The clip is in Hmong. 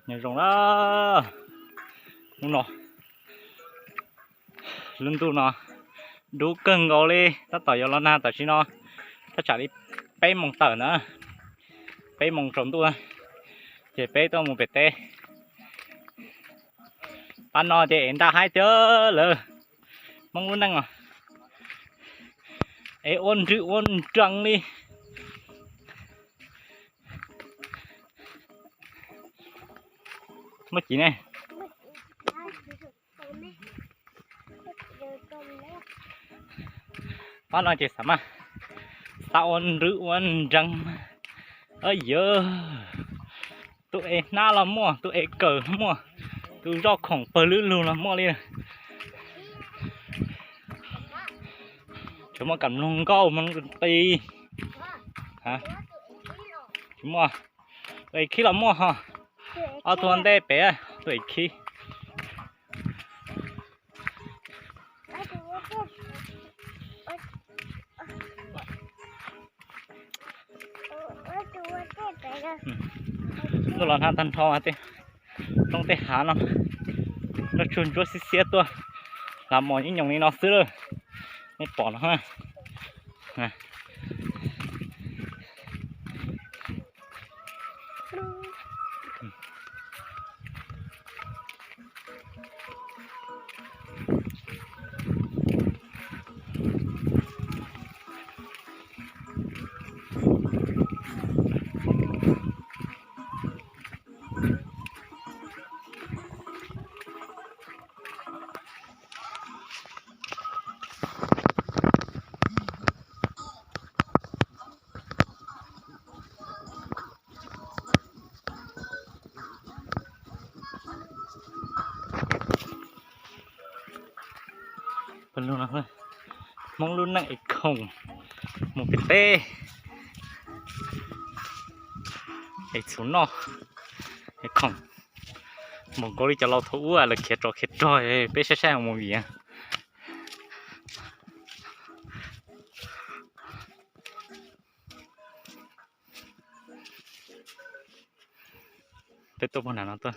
Nyob zoo na, hnub no lub ntuj no dub kawg nkaus li, tab tom yuav los nag tam sim no, thaj tsam li peb moos tawm na, peb moos tsaus ntuj, ces peb tuaj mus pem teb. Pab no ces ev ntaj haib tiag lawm, Hmoob lub neej os, ev ua nrwv ua nrees li. Muaj civ ne. Pab no ces xav mas, xav ua nrwv ua nrees. Yawg, tus ev hnab los muaj, tus ev kawm los muaj, tus zoj khoom pawg lwb lug los muaj li. Tsis muaj kam mloog nkauj mloog qis. Tsis muaj. Tus ev khib los muaj ho. Ob tug ua ntej pem, tus ev khib. Ntuj los nag tag nrho tej roob tej hav no, nroj tsuag ntsuab xiab xiab tuaj, hlav mos nyob nyoos li no xwb lawm. Nej pom no. Hmoob lub neej ev khoom mus pem teb, ev txhuv noj, ev khoom, mus nkaus li cov laus thaum ub lawv khiav tsov khiav rog, peb saib saib mus vim. Peb tuaj puag nram no tuaj,